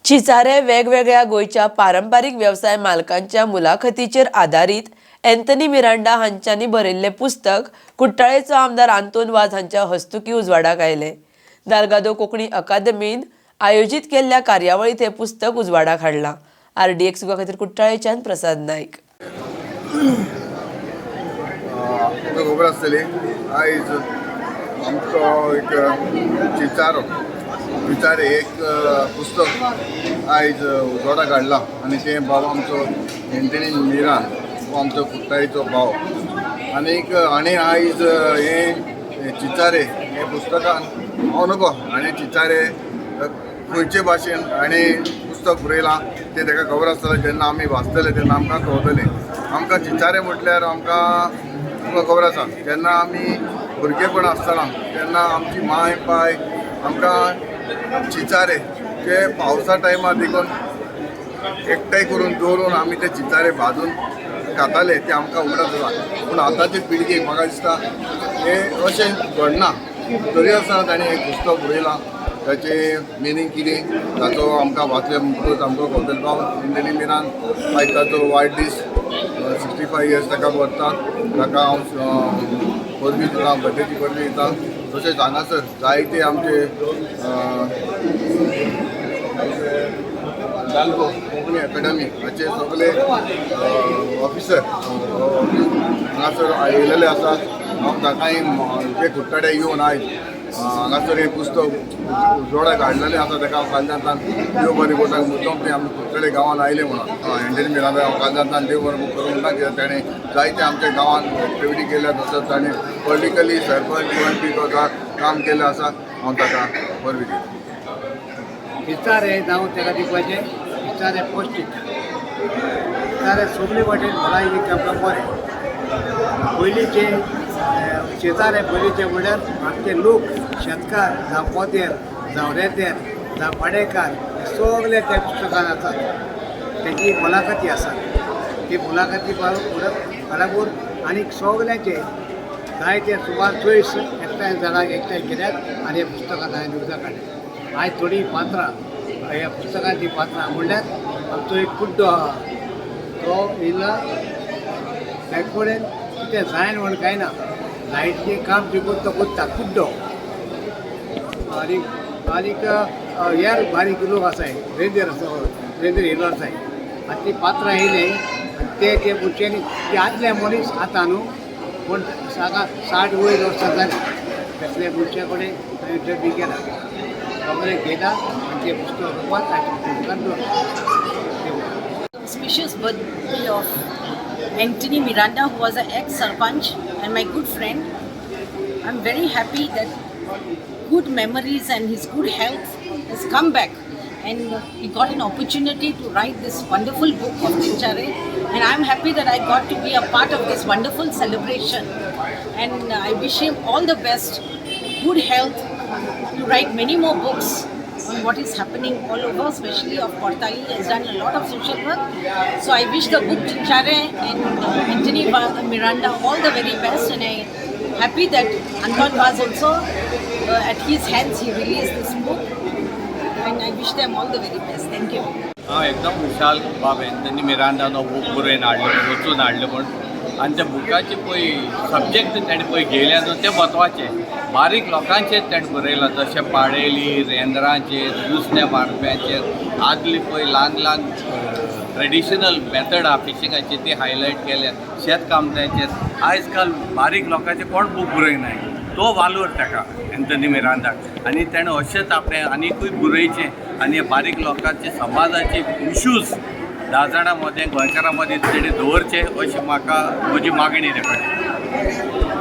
चिचारे वेगवेगळ्या गोंयच्या पारंपारीक वेवसाय मालकांच्या मुलाखतीचेर आदारीत अँथनी मिरांडा हांच्यांनी बरयल्लें पुस्तक कुट्टाळेचो आमदार आंतोन वाज हांच्या हस्तुकीं उजवाडाक आयलें. दाल्गादो कोंकणी अकादमीन आयोजीत केल्ल्या कार्यावळींत हें पुस्तक उजवाडाक हाडलां. आरडीएक्स खातीर कुट्टाळेच्यान प्रसाद नायक. तुमकां खबर आसतली, आयज आमचो एक चिचारो चिचारे एक पुस्तक आयज उजवाडाक हाडलां आनी तें बाबा आमचो एंटनी मिरान हो आमचो कुट्टाळीचो भाव आनीक हाणें आयज हें चिचारे हें पुस्तकान हांव नको हाणें चिचारे खंयचे भाशेन हाणें पुस्तक बरयलां तें ताका खबर आसतलें. जेन्ना आमी वाचतले तेन्ना आमकां कळटलें. आमकां चिचारे म्हटल्यार आमकां तुमकां खबर आसा, जेन्ना आमी भुरगेपण आसतना तेन्ना आमची माय पाय आमकां चिचारे ते पावसा टायमार देखून एकठांय करून दवरून आमी ते चिचारे भाजून खाताले, ते आमकां उगडास आसा. पूण आतांचे पिळगेक म्हाका दिसता हें अशें घडना. तरी आसतना ताणें एक पुस्तक बरयलां, ताचें मिनींग कितें ताचो आमकां वाचले म्हणटकूच आमकां कळटलें. बाब एंथनी मिरान आयज ताचो वाडदीस, 65 इयर्स ताका भरता. ताका हांव परबीं दिता, बड्डेची परबीं दिता. तशेंच हांगासर जायते आमचे दाल्गो कोंकणी अकाडमी हाचे सगळे ऑफिसर हांगासर आयिल्ले आसात. हांव तांकांय जे कुट्टाळे येवन आयज हांगासर हें पुस्तक उजवाडाक हाडलेलें आसा, ताका हांव कालजांतान देव बरें करता. मुद्दम ते आमी कुट्टाळे गांवांत आयले म्हणून एंटनी मिरांदा हांव कालजांतान देव बरें करूं म्हणटा, कित्याक ताणें जायते आमच्या गांवांत एक्टिविटी केल्या, तसोच ताणें पॉलिटिकली सरपंच इवन बी तो काम केल्लें आसा. हांव ताका परबीं दितां. चिचारे जावं ताका दिवपाचें. चिचारे पौश्टीक, चिचारे सगळे वाटेन भलायकी आमकां बरें. पयलींचे शेजारे पयलींचे म्हणल्यार आमचे लोक शेतकार जावं पोदेर जावं रेंदेर जावं पाडेकार, सगळे त्या पुस्तकान आसात. तेजी मुलाखती आसात. ती मुलाखती बरोबर आनी सगल्यांचे जायते सुमार 24 एकठांय जाणांक एकठांय केल्यात आनी ह्या पुस्तकांत हांवें उजवाडाक काडलें. आयज थोडीं पात्रां, ह्या पुस्तकांची पात्रां म्हणल्यार आमचो एक कुड्डो आहा, तो येयला ताचे कडेन कितें जायना म्हण कांय ना, लायटीचें काम शिकून तो कोत्ता कुड्डो. आनीक हेर बारीक लोक आसाय, रेंदेर आसा, रेंदेर येयलो आसाय. आनी ती पात्रां येयले आनी ते ते मनशांनी ते आदले मनीस आतां न्हू, पूण सागा 60 वयर वर्सां जालीं, तसले मनशा कडेन हांवें इंटरव्यू केला. सगळें घेयला आनी तें पुस्तक रुपांत ताचे मुखार दवरलां. Auspicious birthday of Anthony Miranda, who was an ex-sarpanch and my good friend. I'm very happy that good memories and his good health has come back and he got an opportunity to write this wonderful book of Chinchare, and I'm happy that I got to be a part of this wonderful celebration, and I wish him all the best, good health, to write many more books on what is happening all over, especially of Cortalim. He has done a lot of social work. So I wish the book Chinchare and Anthony Miranda all the very best, and I happy that Anton was also at his hands he released this book, and I wish them all the very best. Thank you. हांव एकदम खुशाल बाब Anthony मिरांडानो book बरोवन हाडलो, वचून हाडलो म्हूण. आनी त्या बुकाचे पळय सब्जेक्ट तेणें पळय घेयल्या न्हू, तें म्हत्वाचें. बारीक लोकांचेर तेणें बरयलां, जशें पाडेली, रेंदरांचेर, नुस्तें मारप्यांचेर, आदली पळय ल्हान ल्हान ट्रेडिशनल मेथड आहा फिशिंगाची, ती हायलायट केल्या, शेतकामत्यांचेर. आयज काल बारीक लोकांचे कोण बूक बरयनाय. तो वालोर ताका एंथनी मिरांदाक आनी तेणें अशेंच आपणें आनिकूय बरयचें आनी बारीक लोकांचे समाजाचे इशूज 10 जाणां मदें, गोंयकारां मदीं तेणें दवरचे, अशी म्हाका म्हजी मागणी ते कडेन.